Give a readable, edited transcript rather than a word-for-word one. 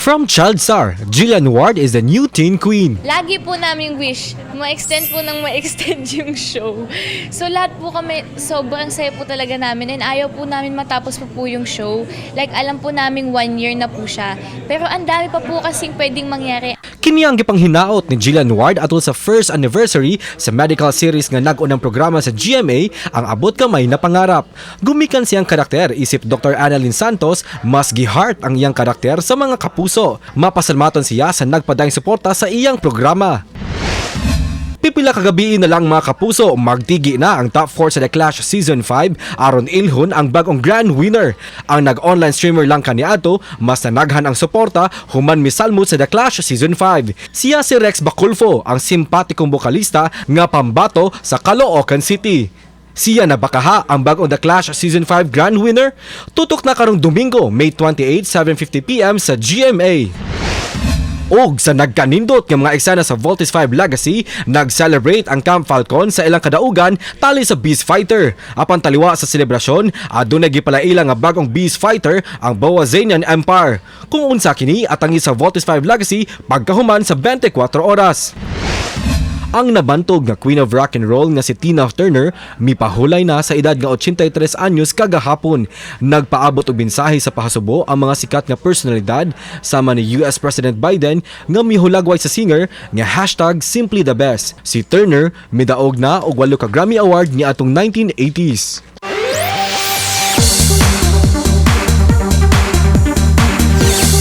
From child star, Jillian Ward is the new teen queen. Lagi po namin wish, ma-extend po ng ma-extend yung show. So lahat po kami, sobrang saya po talaga namin and ayaw po namin matapos po yung show. Like, alam po namin one year na po siya. Pero ang dami pa po kasing pwedeng mangyari. Kini ang gipanghinaot ni Jillian Ward atol sa first anniversary sa medical series nga nag-unang programa sa GMA, ang Abot Kamay na Pangarap. Gumikan siyang karakter isip Dr. Analyn Santos, mas giheart ang iyang karakter sa mga kapuso. Mapasalmaton siya sa nagpadayong suporta sa iyang programa. Pipila ka gabii na lang, mga kapuso, magtigi na ang top 4 sa The Clash Season 5 aron ilhon ang bagong grand winner. Ang nag-online streamer lang kaniadto, mas nanaghan ang suporta human misalmot sa The Clash Season 5. Siya si Rex Baculfo, ang simpatikong bokalista nga pambato sa Caloocan City. Siya na ba kaha ang bagong The Clash Season 5 grand winner? Tutok na karong Domingo, May 28, 7:50 p.m. sa GMA. Og sa nagkanindot nga mga eksena sa Voltes 5 Legacy, nag-celebrate ang Camp Falcon sa ilang kadaugan tali sa Beast Fighter. Apan taliwa sa selebrasyon, adunay gipalaila nga bagong Beast Fighter, ang Boazanian Empire. Kung unsa kini, atangi sa Voltes 5 Legacy pagkahuman sa 24 oras. Ang nabantog nga Queen of Rock and Roll nga si Tina Turner mipahulay na sa edad nga 83 anyos kagahapon. Nagpaabot og mensahe sa pahasubo ang mga sikat nga personalidad sama ni US President Biden nga mihulagway sa singer nga #SimplyTheBest. Si Turner midaog na og 8 ka Grammy Award niadtong 1980s.